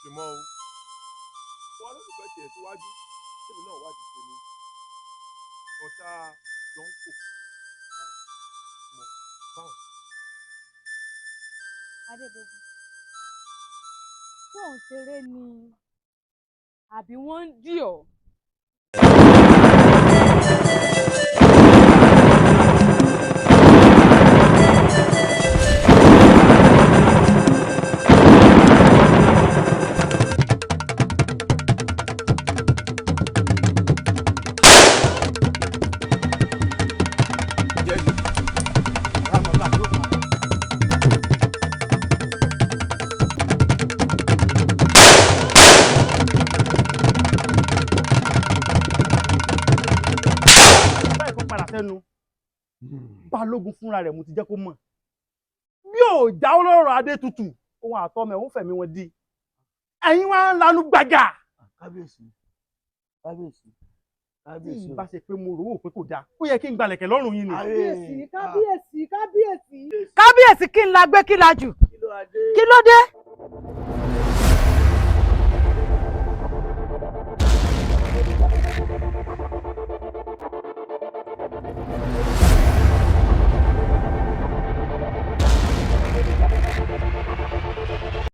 ṣe mọ́ o. Wọ́n lólùfẹ́ tiẹ̀ síwájú, tèmi náà wá ti tèmi. Ọ̀tá jọ ń kò mọ̀ báwọn. Adébógun, tó ń ṣeré ni àbí wọ́n ń dì ọ́? Báyìí kó padà sẹ́nu balógun fúnra rẹ̀, mo ti jẹ́ kó mọ̀ bí ò jáwọ́ lọ́rọ̀ Adétutù, òun àtọmọ ẹ̀ ń fẹ̀mí wọn di. Ẹ̀yin wá ń lanu gbàgà. Kábíyèsí, kábíyèsí, Tí kábíyèsí. ìbá ṣe pé mo rò ó pé kò dáa, ó yẹ kí n gbalẹ̀kẹ̀ lọ́rùn yín ni. Kábíyèsí, kábíyèsí, kábíyèsí. Kábíyèsí, kí n la gbé, kí la jù, kí ló dé?